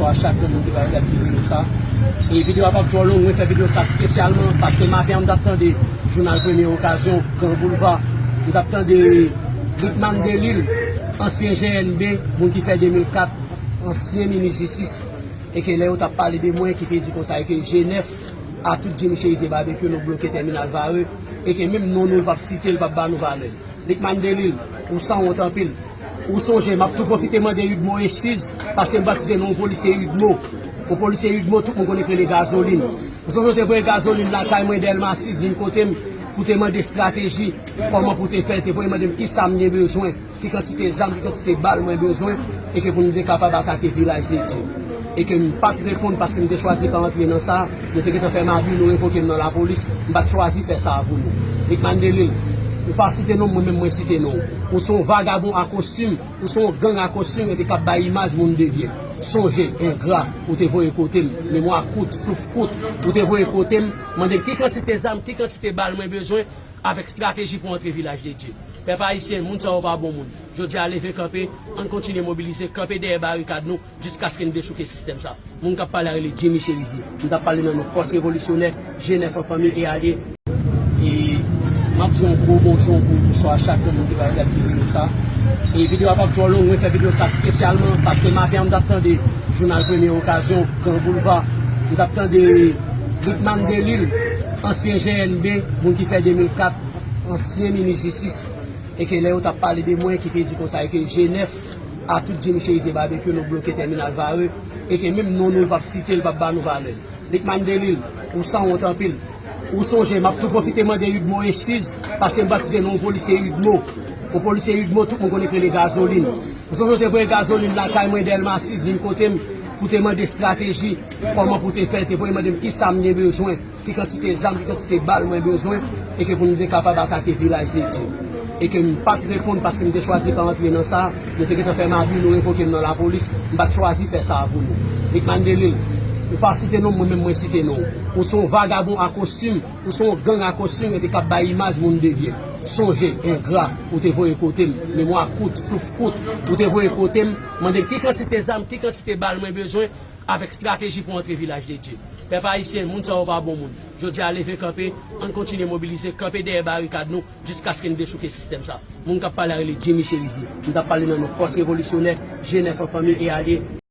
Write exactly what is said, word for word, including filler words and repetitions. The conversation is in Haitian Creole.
A chak moun ki va gade videyo sa. E videyo a p ap twò long, mwen fè videyo sa espesyalman paske maten an m t ap tande jounal Premye Okazyon, Gran Boulva, m t ap tande Rickman Delil, ansyen G N B, moun ki fè de mil kat, ansyen minis jistis, e ke lè yo t ap pale de mwen, ki te di konsa e ke G nèf a tout Jimmy Chérizier Barbecue, nou bloke tèminal Varreux, e ke menm non nou, l p ap site, l p ap ba nou valè. Rickman Delil, ou sanwont anpil. Ou sonje, m ap tou pwofite mande Udmo eskiz, paske m pa t site non yon polisye Udmo. Yon polisye Udmo, tout moun konnen k rele Gazolin. Ou sonje w te voye Gazolin lakay mwen, Dèlma sis, vin kote m, pou te mande estrateji, kòman pou te fè, te voye mande m kisa m gen bezwen, ki kantite zam, ki kantite bal mwen bezwen, e ke pou nou te kapab atake Vilaj de Dye. E ke m pa t reponn paske m te chwazi pa antre nan sa, yo te gentan fè m abi, nou revoke m nan lapolis, m pa t chwazi fè sa a pou nou. Rickman Delil, ou pa site non m, mwen menm mwen site non w. Ou se yon vagabon a kostim, ou se yon gang a kostim epi k ap bay imaj moun de byen. Sonje, engra, ou te voye kote m, memwa kout, souf kout, ou te voye kote m, mande m ki kantite zam, ki kantite bal mwen bezwen, avèk estrateji pou antre Vilaj de Dye. Pèp ayisyen, moun sa yo pa bon moun. Jodi a, leve kanpe, ann kontinye mobilize, kanpe dèyè barikad nou, jiskaske n dechouke sistèm sa. Moun k ap pale a rele Jimmy Chérizier. M t ap pale nan non fòs revolisyonè, G nèf an fanmi e alye. E m ap di yon gwo bonjou, yon gwo bonswa a chak moun ki va gade videyo sa. E videyo a p ap twò long, mwen fè videyo sa espesyalman paske maten an m t ap tande jounal Premye Okazyon, Gran Boulva, m t ap tande Rickman Delil, ansyen G N B, moun ki fè de mil kat, ansyen minis jistis, e ke lè yo t ap pale de mwen, ki te di konsa e ke G nèf a tout Jimmy Chérizier Barbecue, nou bloke tèminal Varreux, e ke menm non nou, l p ap site, l p ap ba nou valè. Rickman Delil, ou sanwont anpil. Ou sonje, m ap tou pwofite mande Udmo eskiz, paske m pa t site non yon polisye Udmo. Yon polisye Udmo, tout moun konnen k rele Gazolin. Ou sonje w te voye Gazolin lakay mwen, Dèlma sis, vin kote m, pou te mande estrateji, kòman pou te fè, te voye mande m kisa m gen bezwen, ki kantite zam, ki kantite bal mwen bezwen, e ke pou nou te kapab atake Vilaj de Dye. E ke m pa t reponn paske m te chwazi pa antre nan sa, yo te gentan fè m abi, nou revoke m nan lapolis, m pa t chwazi fè sa a pou nou. Rickman Delil, ou pa site non m, mwen menm mwen site non w. Ou se yon vagabon a kostim, ou se yon gang a kostim epi k ap bay imaj moun de byen. Sonje, engra, ou te voye kote m, memwa kout, souf kout, ou te voye kote m, mande m ki kantite zam, ki kantite bal mwen bezwen, avèk estrateji pou antre Vilaj de Dye. Pèp ayisyen, moun sa yo pa bon moun. Jodi a, leve kanpe, ann kontinye mobilize, kanpe dèyè barikad nou, jiskaske n dechouke sistèm sa. Moun k ap pale a rele Jimmy Chérizier. M t ap pale nan non fòs revolisyonè, G nèf an fanmi e alye.